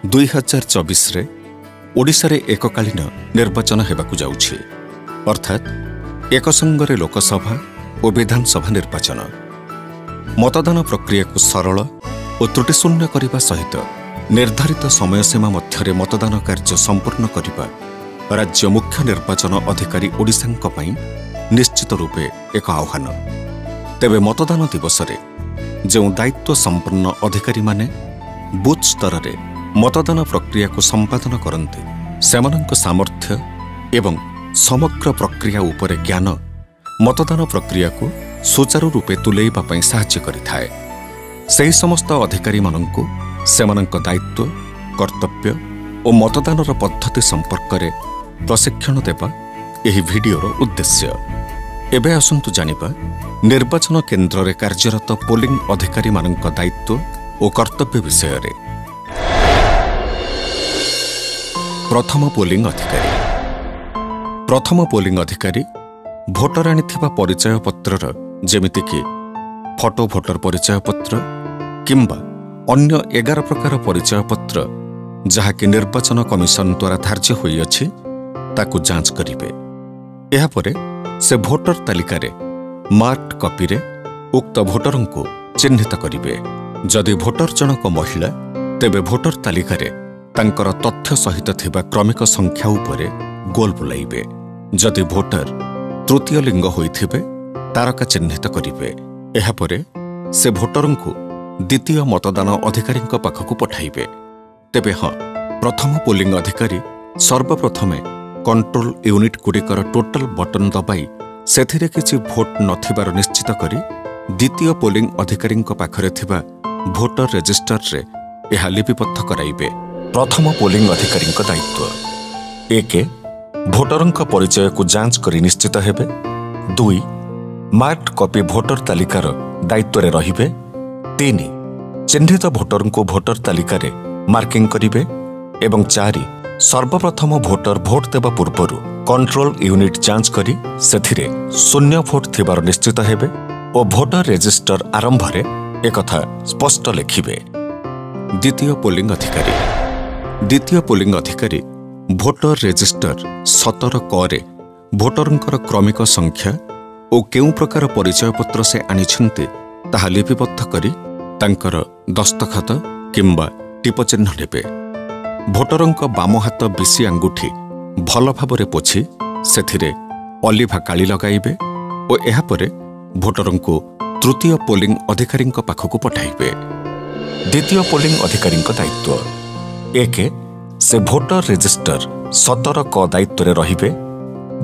2024ରେ ଓଡ଼ିଶାରେ ଏକକାଳୀନ ନିର୍ବାଚନ ହେବାକୁ ଯାଉଛି, ଅର୍ଥାତ୍ ଏକ ସଙ୍ଗରେ ଲୋକସଭା ଓ ବିଧାନସଭା ନିର୍ବାଚନ। ମତଦାନ ପ୍ରକ୍ରିୟାକୁ ସରଳ ଓ ତ୍ରୁଟିଶୂନ୍ୟ କରିବା ସହିତ ନିର୍ଦ୍ଧାରିତ ସମୟସୀମା ମଧ୍ୟରେ ମତଦାନ କାର୍ଯ୍ୟ ସମ୍ପୂର୍ଣ୍ଣ କରିବା ରାଜ୍ୟ ମୁଖ୍ୟ ନିର୍ବାଚନ ଅଧିକାରୀ ଓଡ଼ିଶାଙ୍କ ପାଇଁ ନିଶ୍ଚିତ ରୂପେ ଏକ ଆହ୍ୱାନ। ତେବେ ମତଦାନ ଦିବସରେ ଯେଉଁ ଦାୟିତ୍ୱ ସମ୍ପନ୍ନ ଅଧିକାରୀମାନେ ବୁଥ୍ ସ୍ତରରେ ମତଦାନ ପ୍ରକ୍ରିୟାକୁ ସମ୍ପାଦନ କରନ୍ତି, ସେମାନଙ୍କ ସାମର୍ଥ୍ୟ ଏବଂ ସମଗ୍ର ପ୍ରକ୍ରିୟା ଉପରେ ଜ୍ଞାନ ମତଦାନ ପ୍ରକ୍ରିୟାକୁ ସୁଚାରୁ ରୂପେ ତୁଲେଇବା ପାଇଁ ସାହାଯ୍ୟ କରିଥାଏ। ସେହି ସମସ୍ତ ଅଧିକାରୀମାନଙ୍କୁ ସେମାନଙ୍କ ଦାୟିତ୍ୱ, କର୍ତ୍ତବ୍ୟ ଓ ମତଦାନର ପଦ୍ଧତି ସମ୍ପର୍କରେ ପ୍ରଶିକ୍ଷଣ ଦେବା ଏହି ଭିଡିଓର ଉଦ୍ଦେଶ୍ୟ। ଏବେ ଆସନ୍ତୁ ଜାଣିବା ନିର୍ବାଚନ କେନ୍ଦ୍ରରେ କାର୍ଯ୍ୟରତ ପୋଲିଂ ଅଧିକାରୀମାନଙ୍କ ଦାୟିତ୍ୱ ଓ କର୍ତ୍ତବ୍ୟ ବିଷୟରେ। ପ୍ରଥମ ପୋଲିଂ ଅଧିକାରୀ। ପ୍ରଥମ ପୋଲିଂ ଅଧିକାରୀ ଭୋଟର ଆଣିଥିବା ପରିଚୟ ପତ୍ରର, ଯେମିତିକି ଫଟୋ ଭୋଟର ପରିଚୟ ପତ୍ର କିମ୍ବା ଅନ୍ୟ 11 ପ୍ରକାର ପରିଚୟ ପତ୍ର ଯାହାକି ନିର୍ବାଚନ କମିଶନ ଦ୍ୱାରା ଧାର୍ଯ୍ୟ ହୋଇଅଛି, ତାକୁ ଯାଞ୍ଚ କରିବେ। ଏହାପରେ ସେ ଭୋଟର ତାଲିକାରେ ମାର୍କଡ କପିରେ ଉକ୍ତ ଭୋଟରଙ୍କୁ ଚିହ୍ନିତ କରିବେ। ଯଦି ଭୋଟର ଜଣକ ମହିଳା, ତେବେ ଭୋଟର ତାଲିକାରେ ତାଙ୍କର ତଥ୍ୟ ସହିତ ଥିବା କ୍ରମିକ ସଂଖ୍ୟା ଉପରେ ଗୋଲ ବୁଲାଇବେ। ଯଦି ଭୋଟର ତୃତୀୟ ଲିଙ୍ଗ ହୋଇଥିବେ, ତାରକା ଚିହ୍ନିତ କରିବେ। ଏହାପରେ ସେ ଭୋଟରଙ୍କୁ ଦ୍ୱିତୀୟ ମତଦାନ ଅଧିକାରୀଙ୍କ ପାଖକୁ ପଠାଇବେ। ତେବେ ହଁ, ପ୍ରଥମ ପୋଲିଂ ଅଧିକାରୀ ସର୍ବପ୍ରଥମେ କଣ୍ଟ୍ରୋଲ ୟୁନିଟ୍ଗୁଡ଼ିକର ଟୋଟାଲ ବଟନ୍ ଦବାଇ ସେଥିରେ କିଛି ଭୋଟ ନଥିବାର ନିଶ୍ଚିତ କରି ଦ୍ୱିତୀୟ ପୋଲିଂ ଅଧିକାରୀଙ୍କ ପାଖରେ ଥିବା ଭୋଟର ରେଜିଷ୍ଟରରେ ଏହା ଲିପିବଦ୍ଧ କରାଇବେ। ପ୍ରଥମ ପୋଲିଂ ଅଧିକାରୀଙ୍କ ଦାୟିତ୍ୱ: 1, ଭୋଟରଙ୍କ ପରିଚୟକୁ ଯାଞ୍ଚ କରି ନିଶ୍ଚିତ ହେବେ। 2, ମାର୍କଡ କପି ଭୋଟର ତାଲିକାର ଦାୟିତ୍ୱରେ ରହିବେ। 3, ଚିହ୍ନିତ ଭୋଟରଙ୍କୁ ଭୋଟର ତାଲିକାରେ ମାର୍କିଂ କରିବେ ଏବଂ 4, ସର୍ବପ୍ରଥମ ଭୋଟର ଭୋଟ ଦେବା ପୂର୍ବରୁ କଣ୍ଟ୍ରୋଲ ୟୁନିଟ୍ ଯାଞ୍ଚ କରି ସେଥିରେ ଶୂନ୍ୟ ଭୋଟ ଥିବାର ନିଶ୍ଚିତ ହେବେ ଓ ଭୋଟର ରେଜିଷ୍ଟର ଆରମ୍ଭରେ ଏକଥା ସ୍ପଷ୍ଟ ଲେଖିବେ। ଦ୍ୱିତୀୟ ପୋଲିଂ ଅଧିକାରୀ। ଦ୍ୱିତୀୟ ପୋଲିଂ ଅଧିକାରୀ ଭୋଟର ରେଜିଷ୍ଟର 17 କରେ ଭୋଟରଙ୍କର କ୍ରମିକ ସଂଖ୍ୟା ଓ କେଉଁ ପ୍ରକାର ପରିଚୟପତ୍ର ସେ ଆଣିଛନ୍ତି ତାହା ଲିପିବଦ୍ଧ କରି ତାଙ୍କର ଦସ୍ତଖତ କିମ୍ବା ଟିପଚିହ୍ନ ନେବେ। ଭୋଟରଙ୍କ ବାମ ହାତ ବିଶି ଆଙ୍ଗୁଠି ଭଲ ଭାବରେ ପୋଛି ସେଥିରେ ଅଲିଭା କାଳି ଲଗାଇବେ ଓ ଏହାପରେ ଭୋଟରଙ୍କୁ ତୃତୀୟ ପୋଲିଂ ଅଧିକାରୀଙ୍କ ପାଖକୁ ପଠାଇବେ। ଦ୍ୱିତୀୟ ପୋଲିଂ ଅଧିକାରୀଙ୍କ ଦାୟିତ୍ୱ: 1, ସେ ଭୋଟର ରେଜିଷ୍ଟର 17 କ ଦାୟିତ୍ୱରେ ରହିବେ।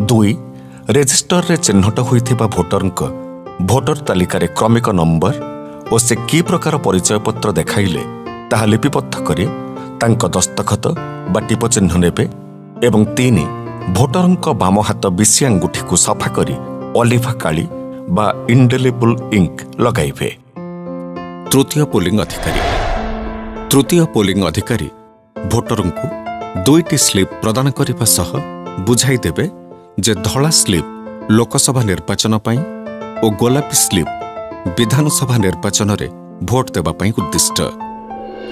2, ରେଜିଷ୍ଟରରେ ଚିହ୍ନଟ ହୋଇଥିବା ଭୋଟରଙ୍କ ଭୋଟର ତାଲିକାରେ କ୍ରମିକ ନମ୍ବର ଓ ସେ କି ପ୍ରକାର ପରିଚୟପତ୍ର ଦେଖାଇଲେ ତାହା ଲିପିବଦ୍ଧ କରି ତାଙ୍କ ଦସ୍ତଖତ ବା ଟିପଚିହ୍ନ ନେବେ ଏବଂ 3, ଭୋଟରଙ୍କ ବାମ ହାତ ବିଶି ଆଙ୍ଗୁଠିକୁ ସଫା କରି ଅଲିଭା କାଳି ବା ଇଣ୍ଡେଲିବୁଲ ଇଙ୍କ ଲଗାଇବେ। ତୃତୀୟ ପୋଲିଂ ଅଧିକାରୀ। ତୃତୀୟ ପୋଲିଂ ଅଧିକାରୀ ଭୋଟରଙ୍କୁ 2ଟି ସ୍ଲିପ୍ ପ୍ରଦାନ କରିବା ସହ ବୁଝାଇ ଦେବେ ଯେ ଧଳା ସ୍ଲିପ୍ ଲୋକସଭା ନିର୍ବାଚନ ପାଇଁ ଓ ଗୋଲାପୀ ସ୍ଲିପ୍ ବିଧାନସଭା ନିର୍ବାଚନରେ ଭୋଟ ଦେବା ପାଇଁ ଉଦ୍ଦିଷ୍ଟ।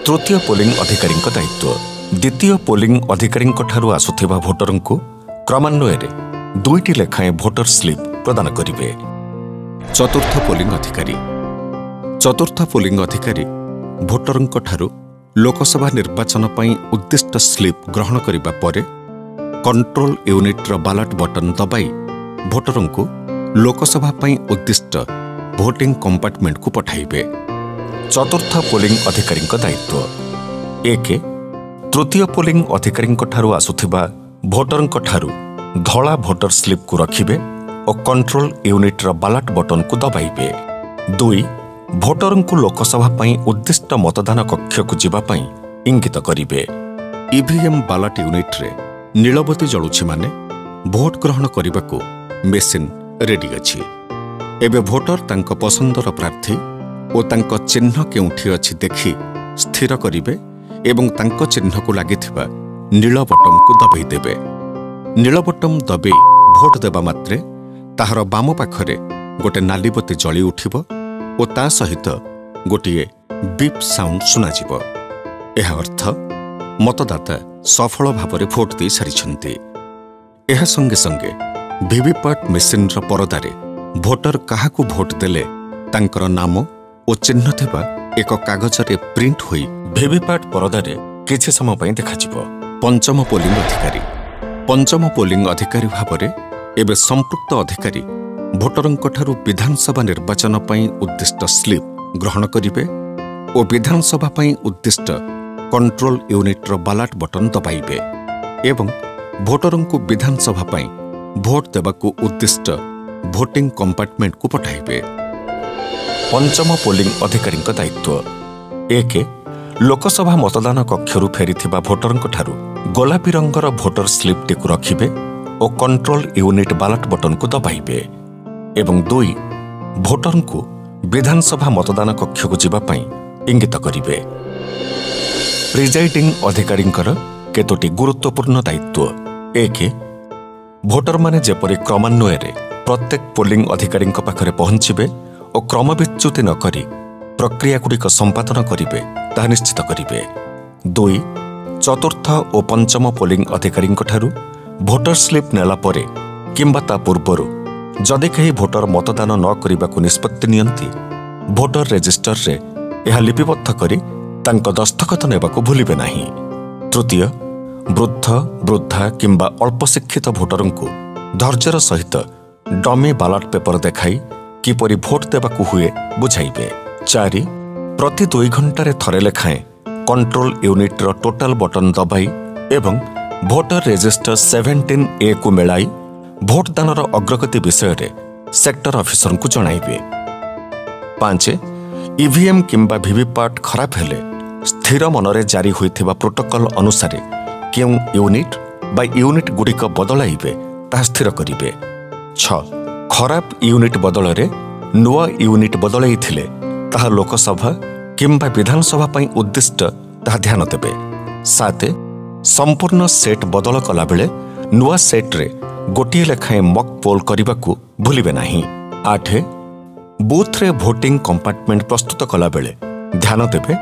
ତୃତୀୟ ପୋଲିଂ ଅଧିକାରୀଙ୍କ ଦାୟିତ୍ୱ: ଦ୍ୱିତୀୟ ପୋଲିଂ ଅଧିକାରୀଙ୍କଠାରୁ ଆସୁଥିବା ଭୋଟରଙ୍କୁ କ୍ରମାନ୍ୱୟରେ 2ଟି ଲେଖାଏଁ ଭୋଟର ସ୍ଲିପ୍ ପ୍ରଦାନ କରିବେ। ଚତୁର୍ଥ ପୋଲିଂ ଅଧିକାରୀ। ଚତୁର୍ଥ ପୋଲିଂ ଅଧିକାରୀ ଭୋଟରଙ୍କଠାରୁ ଲୋକସଭା ନିର୍ବାଚନ ପାଇଁ ଉଦ୍ଦିଷ୍ଟ ସ୍ଲିପ୍ ଗ୍ରହଣ କରିବା ପରେ କଣ୍ଟ୍ରୋଲ ୟୁନିଟ୍ର ବାଲାଟ ବଟନ୍ ଦବାଇ ଭୋଟରଙ୍କୁ ଲୋକସଭା ପାଇଁ ଉଦ୍ଦିଷ୍ଟ ଭୋଟିଂ କମ୍ପାର୍ଟମେଣ୍ଟକୁ ପଠାଇବେ। ଚତୁର୍ଥ ପୋଲିଂ ଅଧିକାରୀଙ୍କ ଦାୟିତ୍ୱ: 1, ତୃତୀୟ ପୋଲିଂ ଅଧିକାରୀଙ୍କଠାରୁ ଆସୁଥିବା ଭୋଟରଙ୍କଠାରୁ ଧଳା ଭୋଟର ସ୍ଲିପ୍କୁ ରଖିବେ ଓ କଣ୍ଟ୍ରୋଲ ୟୁନିଟ୍ର ବାଲାଟ ବଟନ୍କୁ ଦବାଇବେ। 2, ଭୋଟରଙ୍କୁ ଲୋକସଭା ପାଇଁ ଉଦ୍ଦିଷ୍ଟ ମତଦାନ କକ୍ଷକୁ ଯିବା ପାଇଁ ଇଙ୍ଗିତ କରିବେ। ଇଭିଏମ୍ ବାଲାଟ ୟୁନିଟ୍ରେ ନୀଳବତୀ ଜଳୁଛି ମାନେ ଭୋଟ ଗ୍ରହଣ କରିବାକୁ ମେସିନ୍ ରେଡି ଅଛି। ଏବେ ଭୋଟର ତାଙ୍କ ପସନ୍ଦର ପ୍ରାର୍ଥୀ ଓ ତାଙ୍କ ଚିହ୍ନ କେଉଁଠି ଅଛି ଦେଖି ସ୍ଥିର କରିବେ ଏବଂ ତାଙ୍କ ଚିହ୍ନକୁ ଲାଗିଥିବା ନୀଳ ବଟମକୁ ଦବେଇ ଦେବେ। ନୀଳ ବଟମ ଦବେଇ ଭୋଟ ଦେବା ମାତ୍ରେ ତାହାର ବାମ ପାଖରେ ଗୋଟେ ନାଲିବତୀ ଜଳି ଉଠିବ ଓ ତା ସହିତ ଗୋଟିଏ ବିପ୍ ସାଉଣ୍ଡ ଶୁଣାଯିବ। ଏହା ଅର୍ଥ ମତଦାତା ସଫଳ ଭାବରେ ଭୋଟ ଦେଇ ସାରିଛନ୍ତି। ଏହା ସଙ୍ଗେ ସଙ୍ଗେ ଭିଭିପାଟ୍ ମେସିନ୍ର ପରଦାରେ ଭୋଟର କାହାକୁ ଭୋଟ ଦେଲେ ତାଙ୍କର ନାମ ଓ ଚିହ୍ନ ଥିବା ଏକ କାଗଜରେ ପ୍ରିଣ୍ଟ ହୋଇ ଭିଭିପାଟ୍ ପରଦାରେ କିଛି ସମୟ ପାଇଁ ଦେଖାଯିବ। ପଞ୍ଚମ ପୋଲିଂ ଅଧିକାରୀ। ପଞ୍ଚମ ପୋଲିଂ ଅଧିକାରୀ ଭାବରେ ଏବେ ସମ୍ପୃକ୍ତ ଅଧିକାରୀ ଭୋଟରଙ୍କଠାରୁ ବିଧାନସଭା ନିର୍ବାଚନ ପାଇଁ ଉଦ୍ଦିଷ୍ଟ ସ୍ଲିପ୍ ଗ୍ରହଣ କରିବେ ଓ ବିଧାନସଭା ପାଇଁ ଉଦ୍ଦିଷ୍ଟ କଣ୍ଟ୍ରୋଲ ୟୁନିଟ୍ର ବାଲାଟ ବଟନ ଦବାଇବେ ଏବଂ ଭୋଟରଙ୍କୁ ବିଧାନସଭା ପାଇଁ ଭୋଟ ଦେବାକୁ ଉଦ୍ଦିଷ୍ଟ ଭୋଟିଂ କମ୍ପାର୍ଟମେଣ୍ଟକୁ ପଠାଇବେ। ପଞ୍ଚମ ପୋଲିଂ ଅଧିକାରୀଙ୍କ ଦାୟିତ୍ୱ। 1. ଲୋକସଭା ମତଦାନ କକ୍ଷରୁ ଫେରିଥିବା ଭୋଟରଙ୍କଠାରୁ ଗୋଲାପୀ ରଙ୍ଗର ଭୋଟର ସ୍ଲିପ୍ଟିକୁ ରଖିବେ ଓ କଣ୍ଟ୍ରୋଲ ୟୁନିଟ୍ ବାଲଟ ବଟନକୁ ଦବାଇବେ ଏବଂ 2. ଭୋଟରଙ୍କୁ ବିଧାନସଭା ମତଦାନ କକ୍ଷକୁ ଯିବା ପାଇଁ ଇଙ୍ଗିତ କରିବେ। ପ୍ରିଜାଇଡିଂ ଅଧିକାରୀଙ୍କର କେତୋଟି ଗୁରୁତ୍ୱପୂର୍ଣ୍ଣ ଦାୟିତ୍ୱ। 1. ଭୋଟରମାନେ ଯେପରି କ୍ରମାନ୍ୱୟରେ ପ୍ରତ୍ୟେକ ପୋଲିଂ ଅଧିକାରୀଙ୍କ ପାଖରେ ପହଞ୍ଚିବେ ଓ କ୍ରମବିଚ୍ୟୁତି ନ କରି ପ୍ରକ୍ରିୟାଗୁଡ଼ିକ ସମ୍ପାଦନ କରିବେ ତାହା ନିଶ୍ଚିତ କରିବେ। 2. ଚତୁର୍ଥ ଓ ପଞ୍ଚମ ପୋଲିଂ ଅଧିକାରୀଙ୍କଠାରୁ ଭୋଟର ସ୍ଲିପ୍ ନେଲା ପରେ କିମ୍ବା ତା ପୂର୍ବରୁ ଯଦି କେହି ଭୋଟର ମତଦାନ ନ କରିବାକୁ ନିଷ୍ପତ୍ତି ନିଅନ୍ତି, ଭୋଟର ରେଜିଷ୍ଟରରେ ଏହା ଲିପିବଦ୍ଧ କରି ତାଙ୍କ ଦସ୍ତଖତ ନେବାକୁ ଭୁଲିବେ ନାହିଁ। ତୃତୀୟ, ବୃଦ୍ଧ, ବୃଦ୍ଧା କିମ୍ବା ଅଳ୍ପଶିକ୍ଷିତ ଭୋଟରଙ୍କୁ ଧୈର୍ଯ୍ୟର ସହିତ ଡମି ବାଲାଟ ପେପର ଦେଖାଇ କିପରି ଭୋଟ ଦେବାକୁ ହୁଏ ବୁଝାଇବେ। 4. ପ୍ରତି 2 ଘଣ୍ଟାରେ ଥରେ ଲେଖାଏଁ କଣ୍ଟ୍ରୋଲ ୟୁନିଟ୍ର ଟୋଟାଲ ବଟନ ଦବାଇ ଏବଂ ଭୋଟର ରେଜିଷ୍ଟର 17Aକୁ ମେଳାଇ ଭୋଟଦାନର ଅଗ୍ରଗତି ବିଷୟରେ ସେକ୍ଟର ଅଫିସରଙ୍କୁ ଜଣାଇବେ। 5. ଇଭିଏମ୍ କିମ୍ବା ଭିଭିପାଟ୍ ଖରାପ ହେଲେ ସ୍ଥିର ମନରେ ଜାରି ହୋଇଥିବା ପ୍ରୋଟୋକଲ ଅନୁସାରେ କେଉଁ ୟୁନିଟ୍ ବା ୟୁନିଟ୍ ଗୁଡ଼ିକ ବଦଳାଇବେ ତାହା ସ୍ଥିର କରିବେ। 6. ଖରାପ ୟୁନିଟ୍ ବଦଳରେ ନୂଆ ୟୁନିଟ୍ ବଦଳାଇଥିଲେ ତାହା ଲୋକସଭା କିମ୍ବା ବିଧାନସଭା ପାଇଁ ଉଦ୍ଦିଷ୍ଟ ତାହା ଧ୍ୟାନ ଦେବେ। 7. ସମ୍ପୂର୍ଣ୍ଣ ସେଟ୍ ବଦଳ କଲାବେଳେ ନୂଆ ସେଟ୍ରେ ଗୋଟିଏ ଲେଖାଏଁ ମକ୍ ପୋଲ୍ କରିବାକୁ ଭୁଲିବେ ନାହିଁ। 8. ବୁଥ୍ରେ ଭୋଟିଂ କମ୍ପାର୍ଟମେଣ୍ଟ ପ୍ରସ୍ତୁତ କଲାବେଳେ ଧ୍ୟାନ ଦେବେ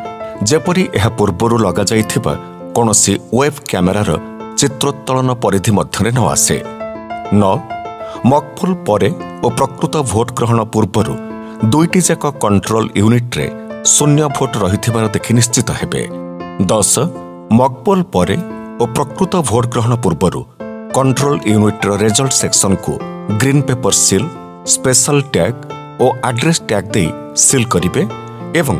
ଯେପରି ଏହା ପୂର୍ବରୁ ଲଗାଯାଇଥିବା କୌଣସି ୱେବ୍ କ୍ୟାମେରାର ଚିତ୍ରୋତ୍ତୋଳନ ପରିଧି ମଧ୍ୟରେ ନ ଆସେ। 9. ମକ୍ ପୋଲ୍ ପରେ ଓ ପ୍ରକୃତ ଭୋଟ ଗ୍ରହଣ ପୂର୍ବରୁ ଦୁଇଟି ଯାକ କଣ୍ଟ୍ରୋଲ ୟୁନିଟ୍ରେ ଶୂନ୍ୟ ଭୋଟ ରହିଥିବାର ଦେଖି ନିଶ୍ଚିତ ହେବେ। 10. ମକ୍ ପୋଲ୍ ପରେ ଓ ପ୍ରକୃତ ଭୋଟ ଗ୍ରହଣ ପୂର୍ବରୁ କଣ୍ଟ୍ରୋଲ ୟୁନିଟ୍ର ରେଜଲ୍ଟ ସେକ୍ସନକୁ green paper seal, special tag ଓ ଆଡ୍ରେସ୍ ଟ୍ୟାଗ୍ ଦେଇ ସିଲ୍ କରିବେ ଏବଂ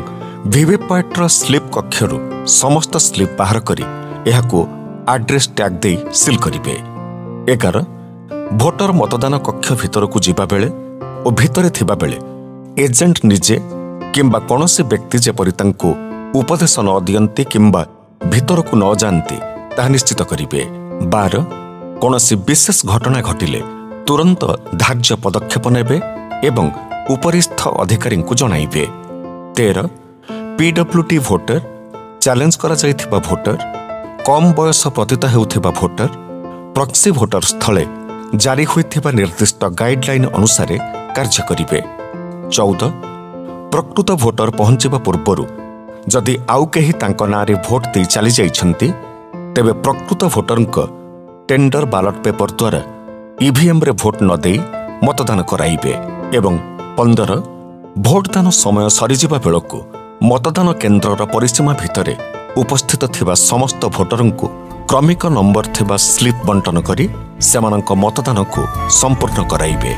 ଭିଭିପାଟ୍ର ସ୍ଲିପ୍ କକ୍ଷରୁ ସମସ୍ତ ସ୍ଲିପ୍ ବାହାର କରି ଏହାକୁ ଆଡ୍ରେସ୍ ଟ୍ୟାଗ୍ ଦେଇ ସିଲ୍ କରିବେ। 11. ଭୋଟର ମତଦାନ କକ୍ଷ ଭିତରକୁ ଯିବାବେଳେ ଓ ଭିତରେ ଥିବାବେଳେ ଏଜେଣ୍ଟ ନିଜେ କିମ୍ବା କୌଣସି ବ୍ୟକ୍ତି ଯେପରି ତାଙ୍କୁ ଉପଦେଶ ନ ଦିଅନ୍ତି କିମ୍ବା ଭିତରକୁ ନ ଯାଆନ୍ତି ତାହା ନିଶ୍ଚିତ କରିବେ। 12. କୌଣସି ବିଶେଷ ଘଟଣା ଘଟିଲେ ତୁରନ୍ତ ଧାର୍ଯ୍ୟ ପଦକ୍ଷେପ ନେବେ ଏବଂ ଉପରିସ୍ଥ ଅଧିକାରୀଙ୍କୁ ଜଣାଇବେ। 13. ପିଡବ୍ଲ୍ୟୁଟି ଭୋଟର, ଚ୍ୟାଲେଞ୍ଜ କରାଯାଇଥିବା ଭୋଟର, କମ୍ ବୟସ ପ୍ରତୀତ ହେଉଥିବା ଭୋଟର, ପ୍ରକ୍ସି ଭୋଟର ସ୍ଥଳେ ଜାରି ହୋଇଥିବା ନିର୍ଦ୍ଦିଷ୍ଟ ଗାଇଡ୍ଲାଇନ୍ ଅନୁସାରେ କାର୍ଯ୍ୟ କରିବେ। 14. ପ୍ରକୃତ ଭୋଟର ପହଞ୍ଚିବା ପୂର୍ବରୁ ଯଦି ଆଉ କେହି ତାଙ୍କ ନାଁରେ ଭୋଟ ଦେଇ ଚାଲିଯାଇଛନ୍ତି, ତେବେ ପ୍ରକୃତ ଭୋଟରଙ୍କ ଟେଣ୍ଡର ବାଲଟ ପେପର ଦ୍ୱାରା ଇଭିଏମ୍ରେ ଭୋଟ ନ ଦେଇ ମତଦାନ କରାଇବେ। ଏବଂ 15. ଭୋଟଦାନ ସମୟ ସରିଯିବା ବେଳକୁ ମତଦାନ କେନ୍ଦ୍ରର ପରିସୀମା ଭିତରେ ଉପସ୍ଥିତ ଥିବା ସମସ୍ତ ଭୋଟରଙ୍କୁ କ୍ରମିକ ନମ୍ବର ଥିବା ସ୍ଲିପ୍ ବଣ୍ଟନ କରି ସେମାନଙ୍କ ମତଦାନକୁ ସମ୍ପୂର୍ଣ୍ଣ କରାଇବେ।